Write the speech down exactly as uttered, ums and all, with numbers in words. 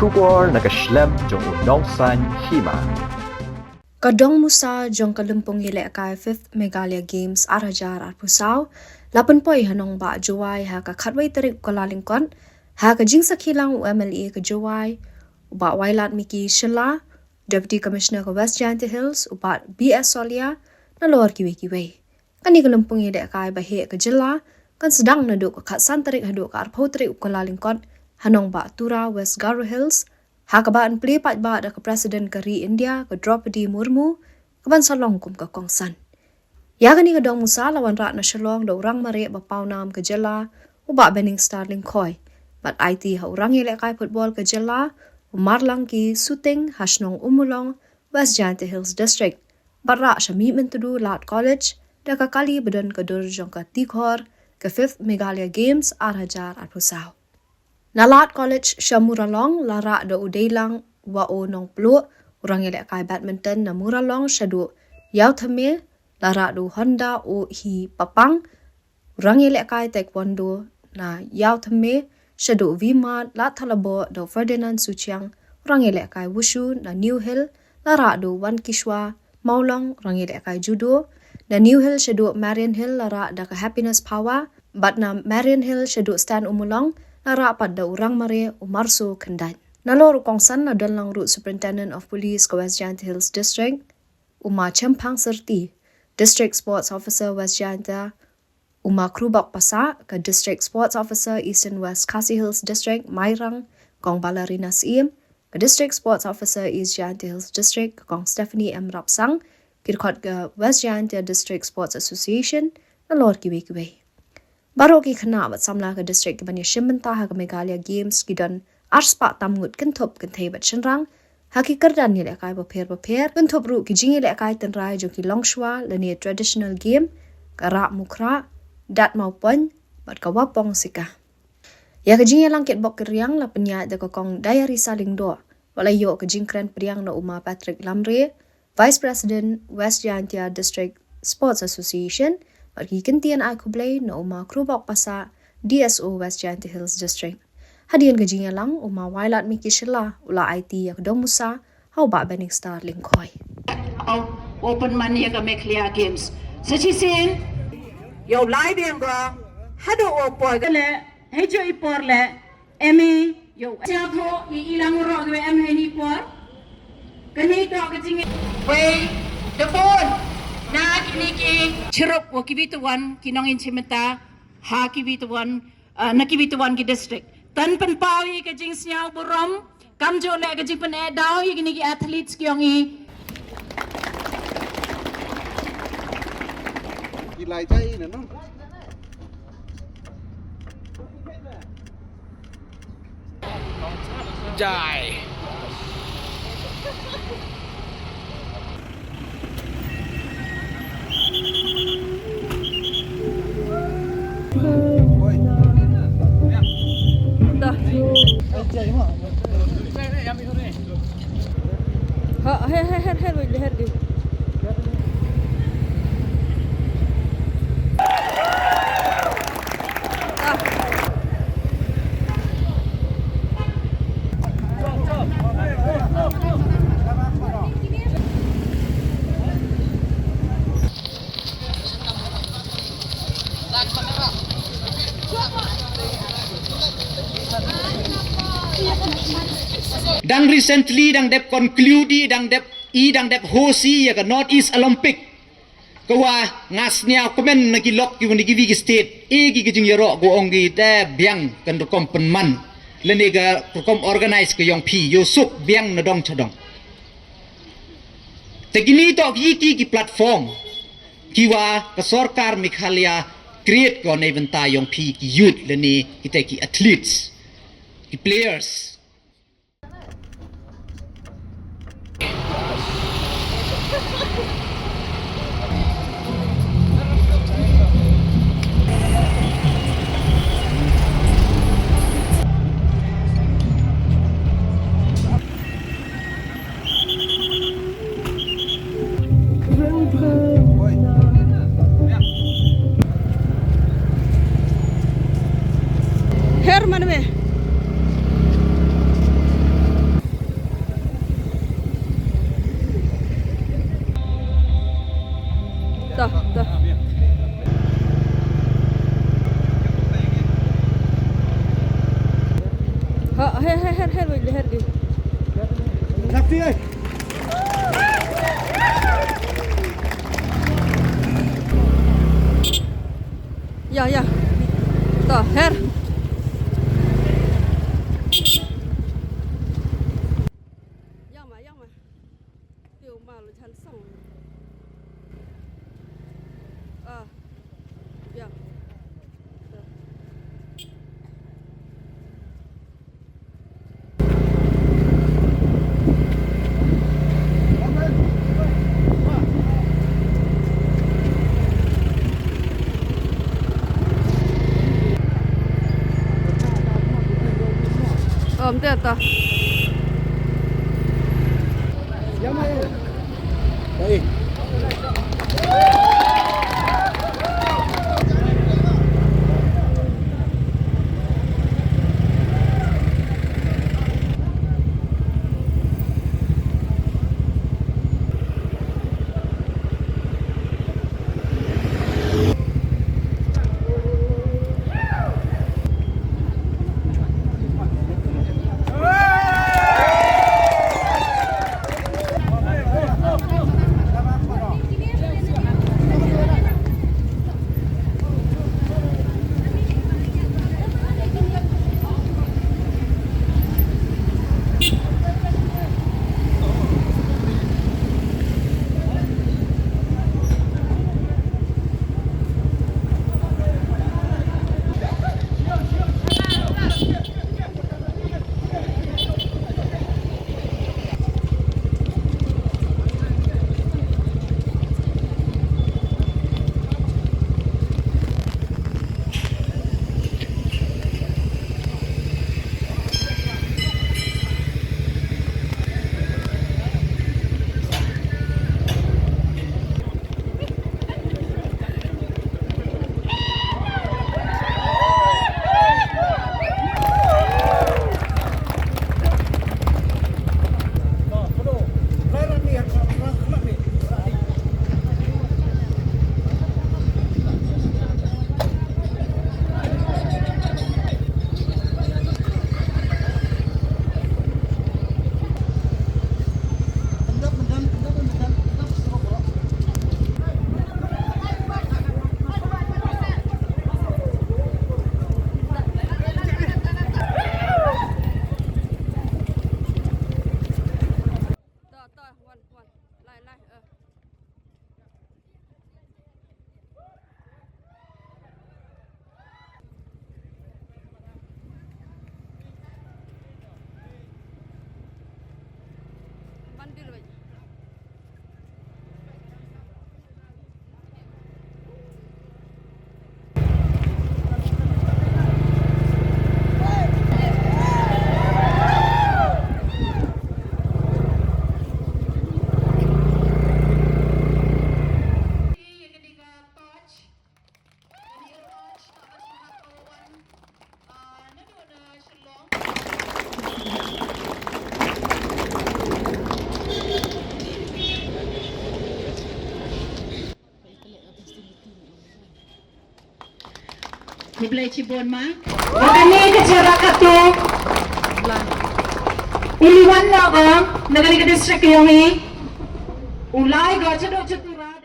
Khubor na ka shlem jong u Nongsaiñ Hima. Ka dong musa jong ka lympung ïalehkai fifth Meghalaya Games ar hajar arphew saw la pynpoi ha nongbah Jowai ha ka khatwei tarik Kyllalyngkot, ha ka jingsakhi lang u M L A ka Jowai, u Bah Wailadmiki Shylla, Deputy Commissioner ka West Jaintia Hills, u Bah B S Solia, nalor kiwei kiwei. Kane ka lympung ïalehkai ba heh ka jylla kan sdang naduh ka khatsan tarik haduh ka arphew tarik u Kyllalyngkot ha nongbah Tura, West Garo Hills, ha kaba yn plie paidbah da ka President ka ri India ka Droupadi Murmu, kaban sa long kum ka kongsan. Ïa kane ka dong musa la wanrah na Shillong da u rangmareh ba pawnam ka jylla, u Bah Benningstar Lyngkhoi, bad aiti ha u rangïalehkai football ka jylla, u Marlangki Suting, ha shnong Ummulong, West Jaintia Hills District, bad rah sha Mihmyntdu Lad College da ka kali ba don ka dur jong ka Tighor ka fifth Meghalaya Games ar hajar arphew saw. Na Lad College sha Mooralong la rah da u Deilang Wah O Nongpluh, u rangïalehkai badminton na Mooralong shaduh Ïawthymme, la rah da u Honda O Hi Papang, u rangïalehkai taekwondo na Ïawthymme shaduh Vimad, Ladthadlaboh da u Ferdinand Suchiang, u rangïalehkai wushu na New Hill, la rah da u Wankishwa Mawlong, u rangïalehkai judo na New Hill shaduh Marian Hill, la rah da ka Happiness Phawa, bad na Marian Hill shaduh Stan Ummulong, la rah pat da u rangmareh u Marso Khyndait. Nalor u kongsan la don lang ruh Superintendent of Police ka West Jaintia Hills District, u Ma Chemphang Syrti, District Sports Officer West Jaintia, u Ma Krubok Passah, ka District Sports Officer Eastern West Khasi Hills District, Mairang, Kong Balarina Syiem, ka District Sports Officer East Jaintia Hills District, ka Kong Stephanie M Rapsang, ki dkhot ka West Jaintia District Sports Association, nalor kiwei kiwei. Baroh ki khynnah bad samla ka district kiban ïashim bynta ha ka Meghalaya Games ki don arspah tam ngut, kynthup kynthei bad shynrang, ha ki kyrdan ïalehkai bapher bapher, kynthup ruh ki jingïalehkai tynrai jong ki longshuwa lane traditional game, ka rah mukhra, dat mawpoiñ, bad ka wapong sika. Ïa ka jingïalang kitbok kitriang la pynïaid da ka Kong Diarisa Lyngdoh, bad la ïoh ka jingkren pdiang na u Ma Patrick Lamre, Vice President West Jaintia District Sports Association, bad ki kyntien ai khublei na u Ma Krubok Passah, D S O West Jaintia Hills District. Hadien ka jingïalang, u Ma Wailadmiki Shylla u la aiti ïa ka dong musa ha u Bah Benningstar Lyngkhoi. Open man ïa ka Meghalaya Games. Sa shisien, ïa u lai biang gong haduh u poi ka le, hei jo i por le, Em i, ïa u. Sia tho i, i lang ro ki em hei ni por. Kani to ka jing. Wei, the bone. Na kini ki. Chirup wa ki wi te wan ki nongïashim bynta ha ki wi te wan, ah, na ki wi te wan ki district. Tan pynpaw i ka jingsngew burom. Kamjooh leh ka jingpyneh daw ïa kini ki athletes ki ong i. Ki lai jai na no. Jai. Ha, her, her, her, her, her, her. Dang recently, dang dep conclude, dang dep i, dang dep host i ïa ka North East Olympic. Ka wa nga sniaw kmen na ki lok ki wa na ki wi ki state, e ki ki jingïaroh ko ong ki te biang kan rukom pynman. Lane ka rukom organize ka yong phi, yo suk biang na dong cha dong. Te kini to ki ki ki platform ki wa ka sorkar Meghalaya create ko na bynta yong phi ki youth lane kita ki athletes, ki players. Her man me. Ah, her, her, her, her, wait, her, wait. Ya, ya. To, her. Yang ma, yang ma. Tiu ma lo jan song. Ah. Ya. Om te ta. Khublei chibun ma. Ba kane ka jaka katto u Liwan Nohgong na kane ka district ka jong ngi u la ai got shaduh shatura.